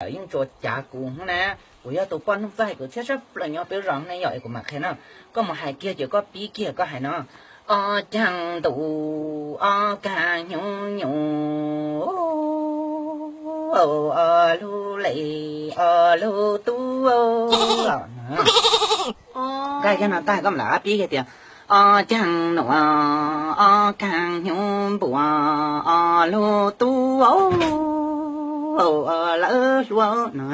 Yeej tsuas cav kuv na, kuv yog tus poj noog txawj hais kwv txhiaj tshaj plaws nyob peb zos ne yom, es kuv mam qhia no. Koj mus hais kiag ces koj pib kiag koj hais no: Ob cag ntuj ob kag hnyuv nyuv, ob lub le ob lub tub. Nkag cag no tag koj mam li qab pib kiag tias: Ob cag nuam ob kag hnyuv npua, ob lub tub lawv hluas no.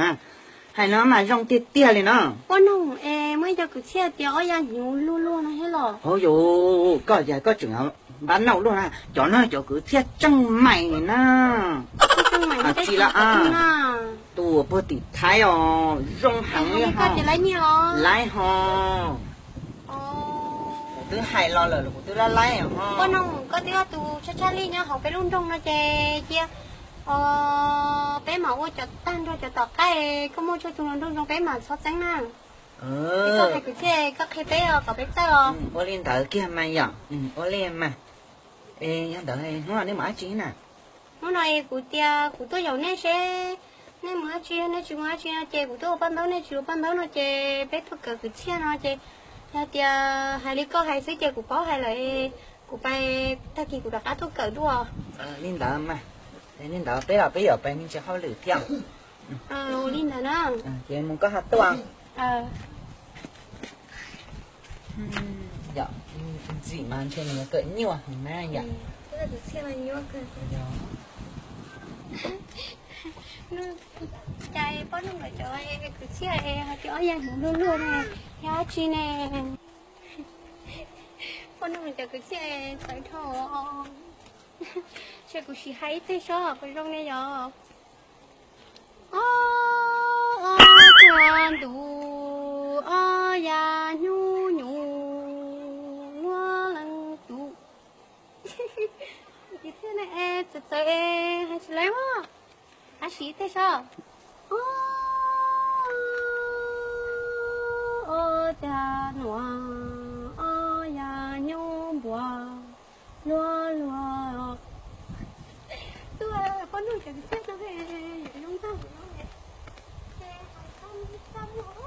Hais no mas zoo tiag tiag li no. Poj noog, es muaj ib co kwv txhiaj tias ob ya hnyuv luaj luaj no thiab los? Hauv yus, koj yog koj tseem npab nauj luaj na, cov no cov kwv txhiaj tseem maim na. Tsis la, tus puag tim Thaib os, zoo heev li ho. Laiv ho. Kuv twb hais los lawm, kuv twb lab laib ho. Poj noog, koj twb yog tus tshaj tshaj lij nyob hauv peb lub nroog no ces cia peb mam ua cov tag nrho cov tom qab, koj muaj tshuaj tus hluas nraug zoo peb mam txhob txeeb na. Koj hais kwv txhiaj koj qhia peb os kom peb txawj os. Ua li ntawd kiag mas yom, ua li mas. Es yog ntawd hnub no nej mus dab tsi na? Hnub no es kuv tias kuv tuaj yaum nej seb nej mus dab tsi, nej tsis mus dab tsi no ces kuv tuaj ua paj ntaub, nej tsis ua paj ntaub no ces peb tuaj kawm kwv txhiaj no ces yog tias hais li koj hais xwb ces kuv paub hais lawm, kuv pais tag kis kuv rov qab tuaj kawm dua. Li ntawd mas, li ntawd peb los peb yuav pais me ntsis hauj lwm thiab. Li ntawd na. Ces mus koj ho tuaj. Yom, ntxim mas ntshe nws yuav kawm nyuaj heev na yom. Cas poj noog lawv cov kwv txhiaj hais tias ob ya hnyuv luaj luaj ne, yog dab tsi ne? Poj noog lawv cov kwv txhiaj txawv dhau. Ces kuv sim hais ib teg sob puas zoo ne yom. Ob, ob cag ntuj, ob ya hnyuv nyuv, luaj leej tub. Kwv txhiaj ne, txawv txawv es hais tsis laib os. Hais sim ib teg sob. Ob, ob cag nuam, ob ya hnyuv npua, luaj luaj. Tuaj poj noog cov kwv txhiaj no, yuav zoo tag no.